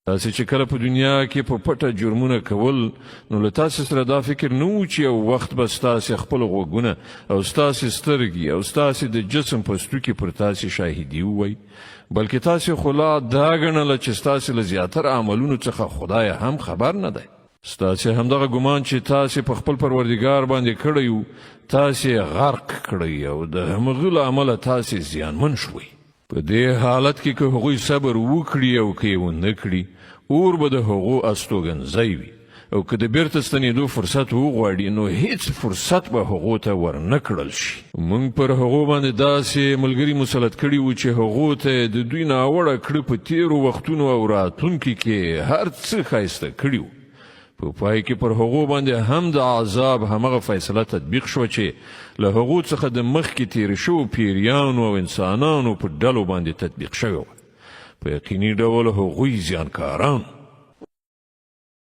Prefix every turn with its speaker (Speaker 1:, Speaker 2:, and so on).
Speaker 1: تاسې چې کله په دنیا کې په پټه جرمونه کول، نو له تاسې سره دا فکر نه و چې یو وخت به ستاسې خپل غوږونه او ستاسې سترګې او ستاسې د جسم پستوکي پر تاسې شاهدي ووایي، بلکې تاسې خو لا دا ګڼله چې ستاسې له زیاتره عملونو څخه خدای هم خبر نه دی. ستاسې همدغه ګمان چې تاسې په خپل پروردګار باندې کړی و، تاسې غرق کړئ او د همغه له امله تاسې زیانمن شوئ. په دې حالت کې که هغوی صبر وکړي او که یې ونه کړي، اور به د هغو استوګنځی وي او که د بیرته ستنېدو فرصت وغواړي، نو هیڅ فرصت به هغو ته ورنه کړل شي. موږ پر هغو باندې داسې ملګري مسلط کړي وو چې هغو ته یې د دوی ناوړه کړه په تېرو وختونو او راتلونکي کې هر څه ښایسته کړي وو. په پای کې پر هغو باندې هم د عذاب همغه فیصله تطبیق شوه چې له هغو څخه د مخکې تیر شوو پیریانو او انسانانو په ډلو باندې تطبیق شوې وه. په یقیني ډول هغوی زیانکاران.